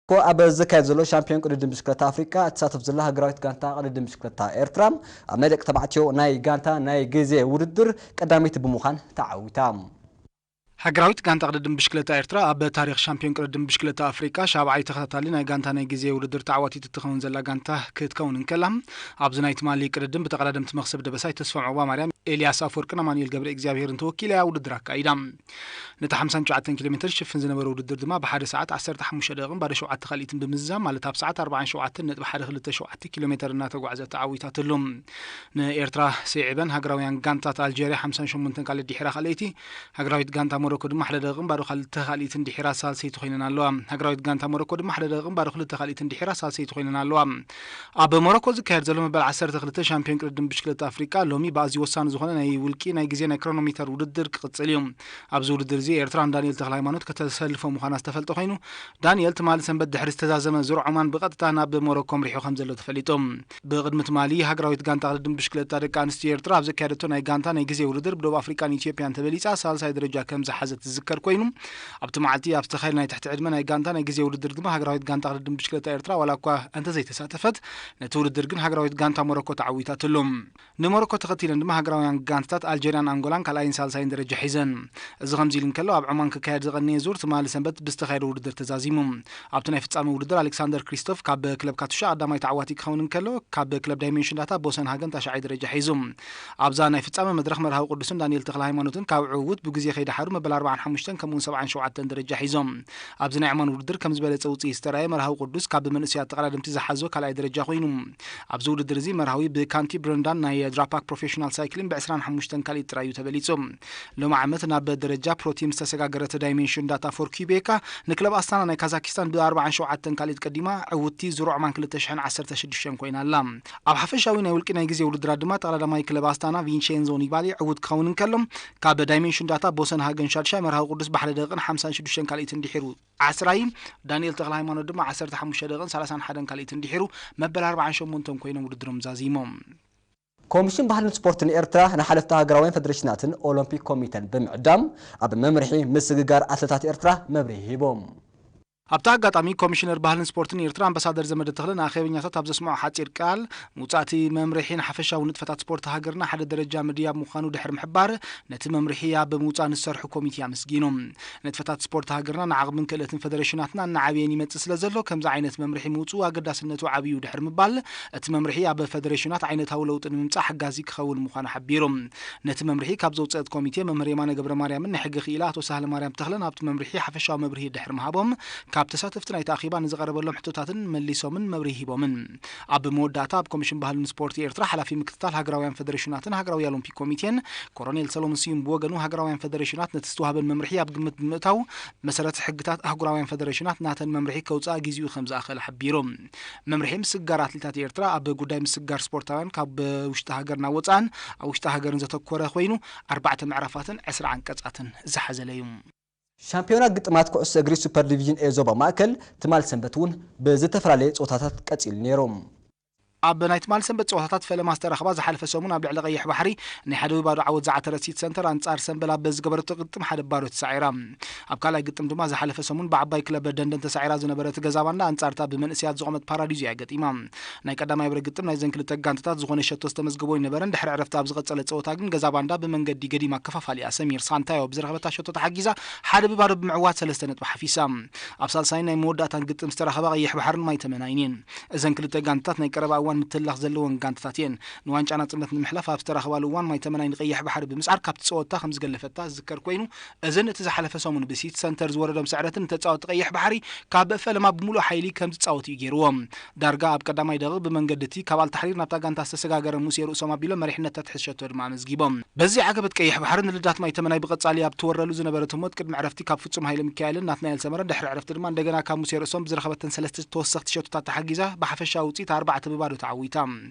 ኮ ኣብ ዝካየድ ዘሎ ሻምፒዮን ቅድድም ብሽክለታ ኣፍሪቃ እትሳተፍ ዘላ ሃገራዊት ጋንታ ቅድድም ብሽክለታ ኤርትራ ኣብ ናይ ደቂ ተባዕትዮ ናይ ጋንታ ናይ ግዜ ውድድር ቀዳመይቲ ብምዃን ተዓዊታ። ሃገራዊት ጋንታ ቅድድም ብሽክለታ ኤርትራ ኣብ ታሪኽ ሻምፒዮን ቅድድም ብሽክለታ ኣፍሪቃ ሻብዓይ ተኸታታሊ ናይ ጋንታ ናይ ግዜ ውድድር ተዓዋቲት እትኸውን ዘላ ጋንታ ክትከውን እንከላ፣ ኣብዚ ናይ ትማሊ ቅድድም ብተቐዳደምቲ መኽሰብ ደበሳይ፣ ተስፎም ዑቕባማርያም፣ ኤልያስ ኣፈወርቅን ኣማኑኤል ገብረ እግዚኣብሄርን ተወኪላ እያ ውድድር ኣካይዳ። ነቲ ሓምሳን ትሽዓተን ኪሎ ሜትር ሽፍን ዝነበረ ውድድር ድማ ብሓደ ሰዓት ዓሰርተ ሓሙሽተ ደቂቕን ባዶ ሸውዓተ ካልኢትን ብምዝዛም፣ ማለት ኣብ ሰዓት ኣርባዓን ሸውዓተን ነጥቢ ሓደ ክልተ ሸውዓተ ኪሎ ሜትር እናተጓዕዘ ተዓዊታትሉ። ንኤርትራ ስዒበን ሃገራውያን ጋንታት ኣልጀርያ ሓምሳን ሸሞንተን ካልኢት ድሒራ ካልኣይቲ፣ ሃገራዊት ጋንታ ሞሮኮ ድማ ሓደ ደቂቕን ባዶ ክልተ ካልኢትን ድሒራ ሳልሰይቲ ኮይነን ኣለዋ። ሃገራዊት ጋንታ ሞሮኮ ድማ ሓደ ደቂቕን ባዶ ክልተ ካልኢትን ድሒራ ሳልሰይቲ ኮይነን ኣለዋ። ኣብ ሞሮኮ ዝካየድ ዘሎ መበል ዓሰርተ ክልተ ሻምፒዮን ቅድድም ብሽክለታ ኣፍሪቃ ሎሚ ብኣዝዩ ወሳኒ ዝኾነ ናይ ውልቂ ናይ ግዜ ናይ ክሮኖሜተር ውድድር ክቕጽል እዩ። ኣብዚ ውድድር እዚ ኤርትራ ንዳንኤል ተኽለሃይማኖት ከተሰልፎ ምዃና ዝተፈልጠ ኮይኑ፣ ዳንኤል ትማሊ ሰንበት ድሕሪ ዝተዛዘመ ዙር ዖማን ብቐጥታ ናብ ሞሮኮ ኣምሪሑ ከም ዘሎ ተፈሊጡ። ብቕድሚ ትማሊ ሃገራዊት ጋንታ ቅድድም ብሽክለታ ደቂ ኣንስትዮ ኤርትራ ኣብ ዘካየደቶ ናይ ጋንታ ናይ ግዜ ውድድር ብደቡብ ኣፍሪቃን ኢትዮጵያን ተበሊጻ ሳልሳይ ደረጃ ከም ዝሓዘት ዝዝከር ኮይኑ፣ ኣብቲ መዓልቲ ኣብ ዝተኻየደ ናይ ትሕቲ ዕድመ ናይ ጋንታ ናይ ግዜ ውድድር ድማ ሃገራዊት ጋንታ ቅድድም ብሽክለታ ኤርትራ ዋላ እኳ እንተዘይተሳተፈት፣ ነቲ ውድድር ግን ሃገራዊት ጋንታ ሞሮኮ ተዓዊታትሉ። ንሞሮኮ ተኸቲለን ድማ ሃገራውያን ጋንታታት ኣልጀርያን ኣንጎላን ካልኣይን ሳልሳይን ደረጃ ሒዘን። እዚ ከምዚ ኢሉ እንከሎ፣ ኣብ ዖማን ክካየድ ዝቐነየ ዙር ትማሊ ሰንበት ብዝተኻየደ ውድድር ተዛዚሙ። ኣብቲ ናይ ፍጻመ ውድድር ኣሌክሳንደር ክሪስቶፍ ካብ ክለብ ካቱሻ ቀዳማይ ተዓዋቲ ክኸውን እንከሎ፣ ካብ ክለብ ዳይሜንሽን ዳታ ቦሰን ሃገን ታሽዓይ ደረጃ ሒዙ። ኣብዛ ናይ ፍጻመ መድረኽ መርሃዊ ቅዱስን ዳንኤል ተኽለ ሃይማኖትን ካብ ዕዉት ብግዜ ከይደሓሩ መበል ኣርባዓን ሓሙሽተን ከምኡውን ሰብዓን ሸውዓተን ደረጃ ሒዞም። ኣብዚ ናይ ዖማን ውድድር ከም ዝበለጸ ውጽኢት ዝተራእየ መርሃዊ ቅዱስ ካብ መንእሰያት ተቐዳደምቲ ዝሓዞ ካልኣይ ደረጃ ኮይኑ። ኣብዚ ውድድር እዚ መርሃዊ ብካንቲ ብረንዳን ናይ ድራፓክ ፕሮፌሽናል ሳይክሊን ብዕስራን ሓሙሽተን ካልኢት ጥራይ እዩ ተበሊጹ። ሎም ዓመት ናብ ደረጃ ፕሮቲም ዝተሰጋገረት ዳይሜንሽን ዳታ ፎር ኪቤካ ንክለብ ኣስታና ናይ ካዛኪስታን ብኣርባዓን ሸውዓተን ካልኢት ቀዲማ ዕውትቲ ዙር ዖማን ክልተ ሽሕን ዓሰርተ ሽዱሽተን ኮይና ኣላ። ኣብ ሓፈሻዊ ናይ ውልቂ ናይ ግዜ ውድድራት ድማ ተቐዳዳማይ ክለብ ኣስታና ቪንቼንዞ ኒባሊ ዕዉት ክኸውን እንከሎ፣ ካብ ዳይሜንሽን ዳታ ቦሰን ሃገን ሻድሻይ መርሃዊ ቅዱስ ብሓደ ደቂቕን ሓምሳን ሽዱሽተን ካልኢትን ድሒሩ ዓስራይ፣ ዳንኤል ተኽለ ሃይማኖት ድማ ዓሰርተ ሓሙሽተ ደቂቕን ሰላሳን ሓደን ካልኢትን ድሒሩ መበል ኣርባዓን ሸሞንተን ኮይኖም ውድድሮም ዛዚሞም። ኮሚሽን ባህልን ስፖርትን ኤርትራ ንሓለፍቲ ሃገራውያን ፈደሬሽናትን ኦሎምፒክ ኮሚተን ብምዕዳም ኣብ መምርሒ ምስግጋር ኣትለታት ኤርትራ መብርሂ ሂቦም። ኣብቲ ኣጋጣሚ ኮሚሽነር ባህልን ስፖርትን ኤርትራ ኣምባሳደር ዘመደ ተኽለ ንኣኼበኛታት ኣብ ዘስምዖ ሓጺር ቃል፣ ምውጻእቲ መምርሒ ንሓፈሻዊ ንጥፈታት ስፖርት ሃገርና ሓደ ደረጃ ምድያብ ምዃኑ ድሕሪ ምሕባር፣ ነቲ መምርሒ ኣብ ምውጻእ ንዝሰርሑ ኮሚቴ ኣመስጊኑ። ንጥፈታት ስፖርት ሃገርና ንዓቕምን ክእለትን ፈደሬሽናትና እናዓበየን ይመጽእ ስለ ዘሎ፣ ከምዚ ዓይነት መምርሒ ምውጽኡ ኣገዳስነቱ ዓብዩ ድሕሪ ምባል፣ እቲ መምርሒ ኣብ ፈደሬሽናት ዓይነታዊ ለውጢ ንምምጻእ ሓጋዚ ክኸውን ምዃኑ ሓቢሩ። ነቲ መምርሒ ካብ ዘውጸአት ኮሚቴ መምህር የማነ ገብረ ማርያምን ናይ ሕጊ ክኢላ ኣቶ ሳህለ ማርያም ተኽለን ኣብቲ መምርሒ ሓፈሻዊ መብርሂ ድሕሪ ምሃቦም፣ ካብ ተሳተፍቲ ናይቲ ኣኼባ ንዝቐረበሎም ሕቶታትን መሊሶምን መብርሂ ሂቦምን። ኣብ መወዳእታ ኣብ ኮሚሽን ባህልን ስፖርት ኤርትራ ሓላፊ ምክትታል ሃገራውያን ፈደሬሽናትን ሃገራዊ ኦሎምፒክ ኮሚቴን ኮሎኔል ሰሎሞን ስዩም ብወገኑ ሃገራውያን ፈደሬሽናት ነቲ ዝተዋህበን መምርሒ ኣብ ግምት ብምእታው መሰረት ሕግታት ኣህጉራውያን ፈደሬሽናት ናተን መምርሒ ከውጽኣ ግዚኡ ከም ዝኣኸለ ሓቢሩ። መምርሒ ምስግጋር ኣትሌታት ኤርትራ ኣብ ጉዳይ ምስግጋር ስፖርታውያን ካብ ውሽጢ ሃገር ናብ ወጻእን ኣብ ውሽጢ ሃገርን ዘተኮረ ኮይኑ ኣርባዕተ ምዕራፋትን ዕስራ ዓንቀጻትን ዝሓዘለ እዩ። ሻምፒዮና ግጥማት ኩዕሶ እግሪ ሱፐር ዲቪዥን ኤ ዞባ ማእከል ትማል ሰንበት እውን ብዝተፈላለየ ጸወታታት ቀጺሉ ነይሩ። ኣብ ናይ ትማል ሰንበት ጸወታታት ፈለማ ዝተረኽባ ዝሓለፈ ሰሙን ኣብ ልዕሊ ቀይሕ ባሕሪ ናይ ሓደ ብባዶ ዓወት ዝዓተረት ሲቲ ሰንተር ኣንጻር ሰምበል ኣብ ዝገበረቶ ግጥም ሓደ ባዶ ተሳዒራ። ኣብ ካልኣይ ግጥም ድማ ዝሓለፈ ሰሙን ብዓባይ ክለብ ደንደን ተሳዒራ ዝነበረት ገዛ ባንዳ ኣንጻርታ ብመንእሰያት ዝቖመት ፓራዲዞ እያ ገጢማ። ናይ ቀዳማይ ብረ ግጥም ናይዘን ክልተ ጋንታታት ዝኾነ ሸቶ ዝተመዝገቦ ኣይነበረን። ድሕሪ ዕረፍቲ ኣብ ዝቐጸለ ጸወታ ግን ገዛ ባንዳ ብመንገዲ ገዲም ኣከፋፋሊኣ ሰሚር ሳንታዮ ብዝረኸበታ ሸቶ ተሓጊዛ ሓደ ብባዶ ብምዕዋት ሰለስተ ነጥቢ ሓፊሳ። ኣብ ሳልሳይን ናይ መወዳእታን ግጥም ዝተረኸባ ቀይሕ ባሕርን ማይ ተመናይን እየን። እዘን ክልተ ጋንታታት ናይ ቀረባ እዋን ምትልላኽ ዘለወን ጋንታታት እየን። ንዋንጫ ናጽነት ንምሕላፍ ኣብ ዝተረኸባሉ እዋን ማይ ተመናይ ንቀይሕ ባሕሪ ብምስዓር ካብቲ ጸወታ ከም ዝገለፈታ ዝዝከር ኮይኑ፣ እዝን እቲ ዝሓለፈ ሰሙን ብሲቲ ሰንተር ዝወረዶም ስዕረትን ንተጻወቲ ቀይሕ ባሕሪ ካብ ፈለማ ብምሉእ ሓይሊ ከም ዝጻወቱ እዩ ገይርዎም። ዳርጋ ኣብ ቀዳማይ ደቂቕ ብመንገዲ እቲ ካብ ኣልታሕሪር ናብታ ጋንታ ዝተሰጋገረ ሙሴ ርእሶም ኣቢሎም መሪሕነት ተትሕዝ ሸቶ ድማ ኣመዝጊቦም። በዚ ዓገበት ቀይሕ ባሕሪ ንልዳት ማይ ተመናይ ብቐጻሊ ኣብ ትወረሉ ዝነበረት ህሞት ቅድሚ ዕረፍቲ ካብ ፍጹም ሃይለ ሚካኤልን ናትናኤል ሰመረን ድሕሪ ዕረፍቲ ድማ እንደገና ካብ ሙሴ ርእሶም ብዝረኸበተን ሰለስተ ተወሰኽቲ ሸቶታት ተሓጊዛ ብሓፈሻዊ ውጽኢት ኣርባዕተ ብባዶ ተዓዊታ።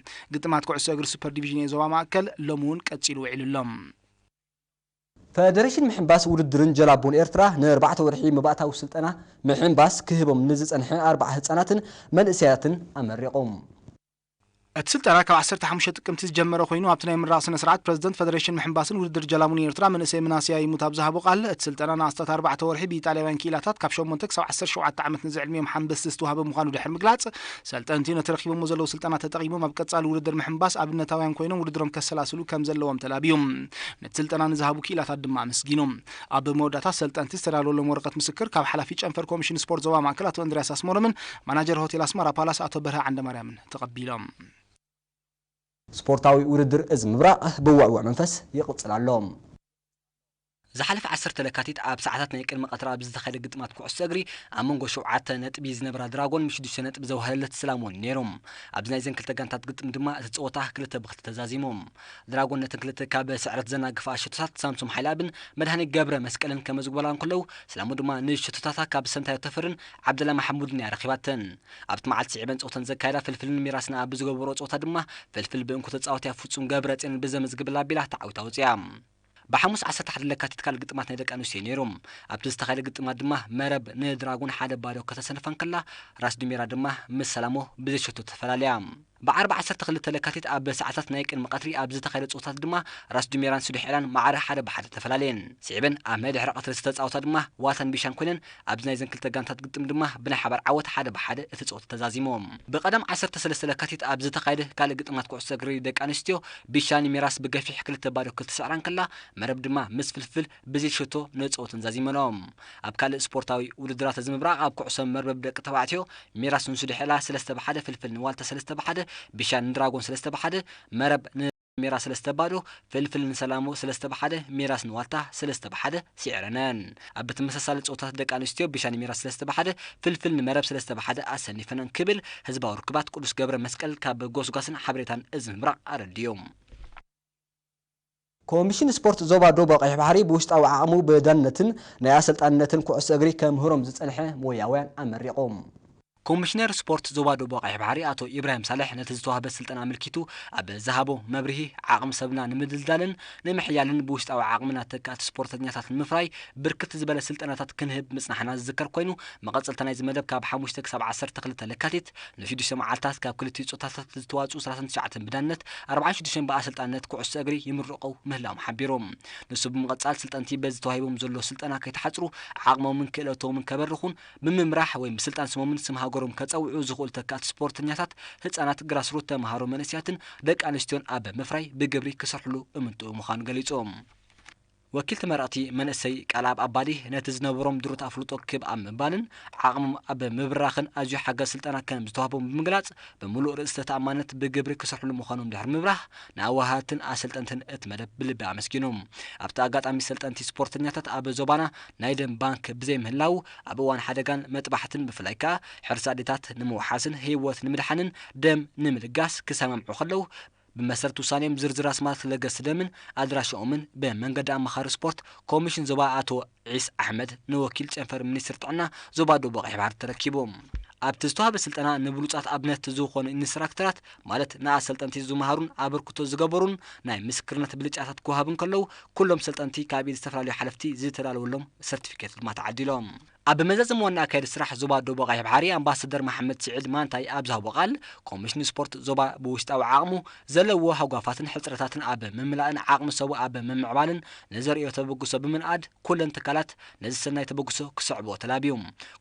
ግጥማት ኩዕሶ እግሪ ሱፐር ዲቪዥን ኤ ዞባ ማእከል ሎሚ እውን ቀጺሉ ውዒሉ ኣሎ። ፈደሬሽን ምሕንባስ ውድድርን ጀላቡን ኤርትራ ንኣርባዕተ ወርሒ መባእታዊ ስልጠና ምሕንባስ ክህቦም ንዝጸንሐ ኣርባዓ ህጻናትን መንእሰያትን ኣመሪቖም። እቲ ስልጠና ካብ ዓሰርተ ሓሙሽተ ጥቅምቲ ዝጀመረ ኮይኑ፣ ኣብቲ ናይ ምርቓ ስነ ስርዓት ፕረዚደንት ፈደሬሽን ምሕንባስን ውድድር ጀላቡን ኤርትራ መንእሰይ ምናስያ ይሙት ኣብ ዝሃቦ ቃል፣ እቲ ስልጠና ንኣስታት ኣርባዕተ ወርሒ ብኢጣልያውያን ክኢላታት ካብ ሸሞንተ ክሳብ ዓሰርተ ሸውዓተ ዓመት ንዝዕድሚኦም ሓንበስቲ ዝተዋህበ ምዃኑ ድሕሪ ምግላጽ፣ ሰልጠንቲ ነቲ ረኺቦሞ ዘለዉ ስልጠና ተጠቒሞም ኣብ ቀጻሊ ውድድር ምሕንባስ ኣብነታውያን ኮይኖም ውድድሮም ከሰላስሉ ከም ዘለዎም ተላብዩ። ነቲ ስልጠና ንዝሃቡ ክኢላታት ድማ ኣመስጊኑ። ኣብ መወዳእታ ሰልጠንቲ ዝተዳለወሎም ወረቐት ምስክር ካብ ሓላፊ ጨንፈር ኮሚሽን ስፖርት ዞባ ማእከል ኣቶ እንድርያስ ኣስመሮምን ማናጀር ሆቴል ኣስመራ ፓላስ ኣቶ በርሀ ዓንደማርያምን ተቐቢሎም። ስፖርታዊ ውድድር እዚ ምብራቕ ብውዕውዕ መንፈስ ይቕጽል ኣሎ። ዝሓለፈ ዓሰርተ ለካቲት ኣብ ሰዓታት ናይ ቅድሚ ቀትሪ ኣብ ዝተኻየደ ግጥማት ኩዕሶ እግሪ ኣብ መንጎ ሸውዓተ ነጥቢ ዝነበራ ድራጎን ምስ ሽዱሽተ ነጥቢ ዘውሃለለት ስላሞን ነይሮም። ኣብዚ ናይዘን ክልተ ጋንታት ግጥም ድማ እቲ ጸወታ ክልተ ብክልተ ተዛዚሞም። ድራጎን ነተን ክልተ ካብ ስዕረት ዘናግፋ ሸቶታት ሳምሶም ሓይለኣብን መድሃኒ ገብረ መስቀልን ከመዝግበላ እንከለዉ፣ ስላሞ ድማ ንሸቶታታ ካብ ሰንታዮ ተፈርን ዓብደላ ማሕሙድን እያ ረኺባተን። ኣብቲ መዓልቲ ስዒበን ጸወተን ዘካየዳ ፍልፍልን ሚራስን ኣብ ዝገበሮ ጸወታ ድማ ፍልፍል ብእንኮ ተጻዋትያ ፍጹም ገብረጽዮን ብዘመዝግብላ ኣቢላ ተዓዊታ ወጺኣ። ብሓሙስ ዓሰርተ ሓደ ለካቲት ካልእ ግጥማት ናይ ደቂ ኣንስትዮ ነይሩ። ኣብቲ ዝተኻየደ ግጥማት ድማ መረብ ንድራጎን ሓደ ባዶ ከተሰንፋ እንከላ፣ ራስ ዱሜራ ድማ ምስ ሰላሞ ብዘይ ሸቶ ተፈላለያ። ብዓርቢ ዓሰርተ ክልተ ለካቲት ኣብ ሰዓታት ናይ ቅድሚ ቀትሪ ኣብ ዝተኻየደ ጸወታት ድማ ራስ ዱሜራን ስዱሕ ዒላን ማዕረ ሓደ ብሓደ ተፈላለየን። ስዒበን ኣብ ናይ ድሕሪ ቀትሪ ዝተጻወታ ድማ ዋልታን ቢሻን ኮይነን ኣብዚ ናይዘን ክልተ ጋንታት ግጥም ድማ ብናይ ሓባር ዓወት ሓደ ብሓደ እቲ ጸወታ ተዛዚሞም። ብቐደም ዓሰርተ ሰለስተ ለካቲት ኣብ ዝተኻየደ ካልእ ግጥማት ኩዕሶ እግሪ ደቂ ኣንስትዮ፣ ቢሻ ንሚራስ ብገፊሕ ክልተ ባዶ ክትስዕራ እንከላ፣ መረብ ድማ ምስ ፍልፍል ብዘይ ሸቶ ነጸወተን ዛዚመኖም። ኣብ ካልእ ስፖርታዊ ውድድራት እዚ ምብራቕ ኣብ ኩዕሶ መርበብ ደቂ ተባዕትዮ፣ ሚራስ ንሱድሕላ ሰለስተ ብሓደ፣ ፍልፍል ንዋልታ ሰለስተ ብሓደ፣ ቢሻ ንድራጎን ሰለስተ ብሓደ፣ መረብ ን ሜራ ሰለስተ ባዶ፣ ፍልፍል ንሰላሞ ሰለስተ ብሓደ፣ ሜራስ ንዋልታ ሰለስተ ብሓደ ስዒረነን። ኣብ ተመሳሳሊ ጸወታት ደቂ ኣንስትዮ ቢሻ ንሜራ ሰለስተ ብሓደ፣ ፍልፍል ንመረብ ሰለስተ ብሓደ ኣሰኒፈነን ክብል ህዝባዊ ርክባት ቅዱስ ገብረ መስቀል ካብ ጎስጓስን ሓበሬታን እዚ ምብራቕ ኣረድዮም። ኮሚሽን ስፖርት ዞባ ዶብ ቀይሕ ባሕሪ ብውሽጣዊ ዓቕሙ ብዳንነትን ናይ ኣሰልጣንነትን ኩዕሶ እግሪ ከምህሮም ዝጸንሐ ሞያውያን ኣመሪቑ። ኮሚሽነር ስፖርት ዞባ ዶብ ቀይሕ ባሕሪ ኣቶ ኢብራሂም ሳልሕ ነቲ ዝተዋህበ ስልጠና ኣመልኪቱ ኣብ ዝሃቦ መብርሂ፣ ዓቕሚ ሰብና ንምድልዳልን ንምሕያልን ብውሽጣዊ ዓቕምና ተካእቲ ስፖርተኛታት ንምፍራይ ብርክት ዝበለ ስልጠናታት ክንህብ ምጽናሕና ዝዝከር ኮይኑ፣ መቐጸልታ ናይዚ መደብ ካብ ሓሙሽተ ክሳብ ዓሰርተ ክልተ ለካቲት ንሽዱሽተ መዓልታት ካብ ክልቲኡ ጾታታት ዝተዋጽኡ ሰላሳን ትሽዓተን ብዳነት፣ ኣርባዓን ሽዱሽተን ብኣሰልጣንነት ኩዕሶ እግሪ ይምረቑ ምህላዎም ሓቢሩ። ንሱ ብምቕጻል፣ ስልጠንቲ በዚ ተዋሂቦም ዘሎ ስልጠና ከይተሓጽሩ ዓቕሞምን ክእለቶምን ከበርኹን ብምምራሕ ወይ ብስልጣን ስሞምን ስም ሃገሮም ከጸውዑ ዝኽእሉ ተካእቲ ስፖርተኛታት፣ ህጻናት፣ ግራስሩት ተምሃሮ መንእሰያትን ደቂ ኣንስትዮን ኣብ ምፍራይ ብግብሪ ክሰርሕሉ እምንትኡ ምዃኑ ገሊጹ። ወኪል ተመረቕቲ መንእሰይ ቃልኣብ ኣባዲ ነቲ ዝነበሮም ድሩት ኣፍልጦ ክብ ኣብ ምባልን ዓቕሞም ኣብ ምብራኽን ኣዝዩ ሓጋዚ ስልጠና ከም ዝተዋህቦም ብምግላጽ፣ ብምሉእ ርእሰ ተኣማንነት ብግብሪ ክሰርሕሉ ምዃኖም ድሕሪ ምብራህ፣ ንኣወሃህድትን ኣሰልጠንትን እቲ መደብ ብልቢ ኣመስጊኑ። ኣብቲ ኣጋጣሚ ሰልጠንቲ ስፖርተኛታት ኣብ ዞባና ናይ ደም ባንክ ብዘይምህላዉ፣ ኣብ እዋን ሓደጋን መጥባሕትን ብፍላይ ከኣ ሕርሲ ኣዴታት ንምውሓስን ህይወት ንምድሓንን ደም ንምልጋስ ክሰማምዑ ከለዉ፣ ብመሰረት ውሳኔኦም ዝርዝር ኣስማት ለገስቲ ደምን ኣድራሻኦምን ብመንገዲ ኣማኻሪ ስፖርት ኮሚሽን ዞባ ኣቶ ዒስ ኣሕመድ ንወኪል ጨንፈር ሚኒስትሪ ጥዕና ዞባ ደቡብ ቀይሕ ባሕሪ ተረኪቡ። ኣብቲ ዝተዋህበ ስልጠና ንብሉጻት ኣብነት ዝኾኑ ኢንስትራክተራት ማለት ንኣሰልጠንቲ ዝመሃሩን ኣበርክቶ ዝገበሩን ናይ ምስክርነት ብልጫታት ክወሃቡ እንከለዉ፣ ኩሎም ሰልጠንቲ ካብ ኢድ ዝተፈላለዩ ሓለፍቲ ዝተዳለወሎም ሰርቲፊኬት ድማ ተዓዲሎም። ኣብ መዛዘሚ ዋና ኣካየዲ ስራሕ ዞባ ደቡብ ቀይሕ ባሕሪ ኣምባሳደር መሓመድ ስዒድ ማንታይ ኣብ ዝሃቦ ቃል፣ ኮሚሽን ስፖርት ዞባ ብውሽጣዊ ዓቕሙ ዘለዎ ሃጓፋትን ሕጽረታትን ኣብ ምምላእን ዓቕሚ ሰቡ ኣብ ምምዕባልን ንዘርእዮ ተበግሶ ብምንኣድ፣ ኩለን ትካላት ነዚ ሰናይ ተበግሶ ክስዕብኦ ተላብዩ።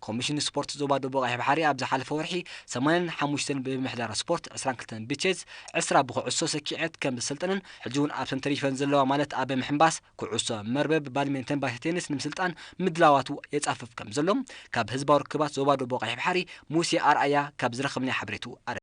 ኮሚሽን ስፖርት ዞባ ደቡብ ቀይሕ ባሕሪ ኣብ ዝሓለፈ ወርሒ ሰማንያን ሓሙሽተን ብምሕዳር ስፖርት፣ ዕስራን ክልተን ብቼዝ፣ ዕስራ ብኩዕሶ ሰኪዔት ከም ዘሰልጠነን ሕጂ እውን ኣብተን ተሪፈን ዘለዋ ማለት ኣብ ምሕንባስ፣ ኩዕሶ መርበብ፣ ባድሜንተን ባይተ ቴኒስ ንምስልጣን ምድላዋቱ የጻፍፍ ከም ዘሎ ካብ ህዝባዊ ርክባት ዞባ ደቡብ ቀይሕ ባሕሪ ሙሴ ኣርኣያ ካብ ዝረኸብናዮ ሓበሬቱ ኣረ